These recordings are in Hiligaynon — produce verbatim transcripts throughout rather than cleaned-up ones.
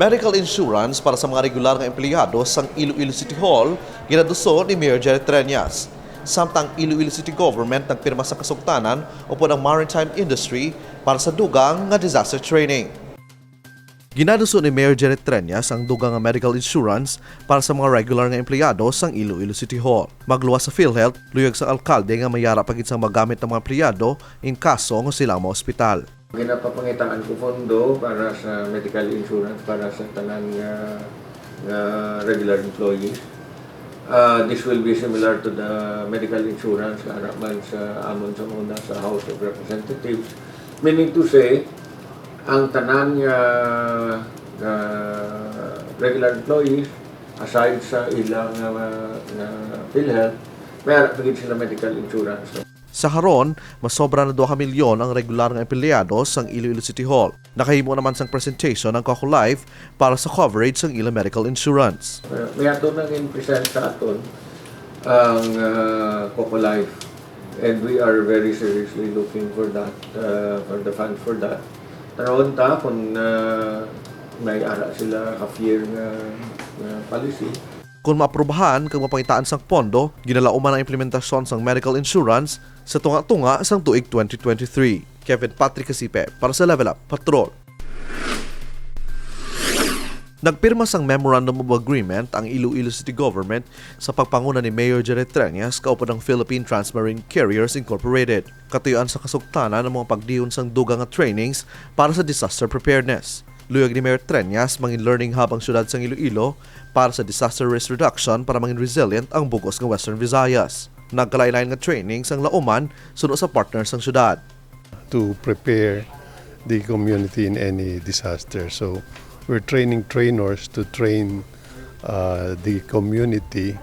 Medical insurance para sa mga regular nga empleyado sang Iloilo City Hall ginaduso ni Mayor Jerry Treñas. Samtang Iloilo City Government nagpirma sa kasugtanan upod ang maritime industry para sa dugang nga disaster training. Ginaduso ni Mayor Jerry Treñas ang dugang nga medical insurance para sa mga regular nga empleyado sang Iloilo City Hall. Magluwas sa PhilHealth, luyag sang alkalde nga mayara pa gid sang magamit ang mga empleyado in kaso nga sila ang maospital. Ginapapangitaan ko pondo para sa medical insurance para sa tanan nga, nga regular employees. Uh, this will be similar to the medical insurance nga ara man sa amon sa una sa House of Representatives. Meaning to say, ang tanan nga, nga regular employees, aside sa ilang nga, nga PhilHealth, may ara pa gid sila medical insurance. Sa karon, masobra na duha ka milyon ang regular nga empleyado sang Iloilo City Hall. Nakahimo naman sang presentation ang Coco Life para sa coverage sang ila medical insurance. Uh, may ato nang in-present sa aton ang, uh, Coco Life. And we are very seriously looking for that, uh, for the fund for that. Tanawon ta kung, uh, may ara sila ka-fair nga, nga policy. Kung maaprubahan kag mapangitaan sang pondo, ginalauman ang implementasyon sang medical insurance sa tunga-tunga sang tuig twenty twenty-three. Kevin Patrick Casipe para sa Level Up Patrol. Nagpirma sang Memorandum of Agreement ang Iloilo City Government sa pagpanguna ni Mayor Jerry Treñas kaupod ang Philippine Transmarine Carriers Incorporated. Katuyoan sa kasugtanan ang mga pagdihon sang dugang nga trainings para sa disaster preparedness. Luyag ni Mayor Treñas, mangin learning hub ang siyudad sang Iloilo para sa disaster risk reduction para mangin resilient ang bug-os nga Western Visayas. Nagkalain-lain nga trainings ang lauman suno sa partner sang siyudad. To prepare the community in any disaster. So, we're training trainers to train, uh, the community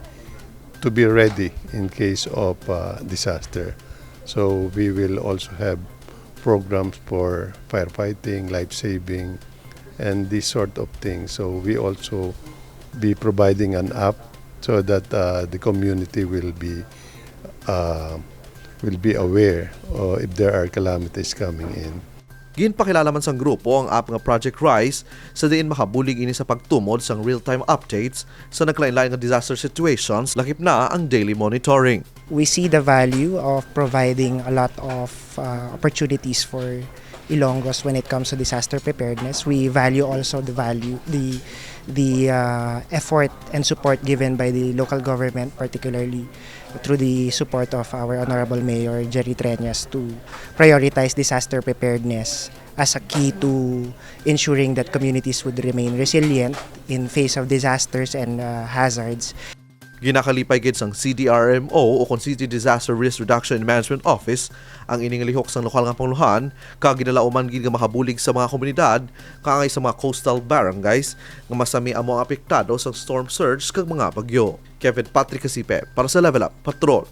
to be ready in case of, uh, disaster. So, we will also have programs for firefighting, life-saving, and these sort of things. So, we also be providing an app so that, uh, the community will be, uh, will be aware, uh, if there are calamities coming in. Ginpakilala man sang grupo ang app nga Project Rise, sa diin makabulig ini sa pagtumod sang real-time updates sa nagkalain-lain nga disaster situations, lakip na ang daily monitoring. We see the value of providing a lot of, uh, opportunities for Ilonggos when it comes to disaster preparedness. We value also the value, the, the, uh, effort and support given by the local government, particularly through the support of our Honorable Mayor Jerry Treñas, to prioritize disaster preparedness as a key to ensuring that communities would remain resilient in face of disasters and, uh, hazards. Ginakalipay gid sang C D R M O o kon City Disaster Risk Reduction and Management Office ang ini nga lihok sang lokal nga pangulohan, kag ginalauman gid nga makabulig sa mga komunidad kaangay sa mga coastal barangays nga masami amo ang apektado sang storm surge kag mga bagyo. Kevin Patrick Casipe para sa Level Up Patrol.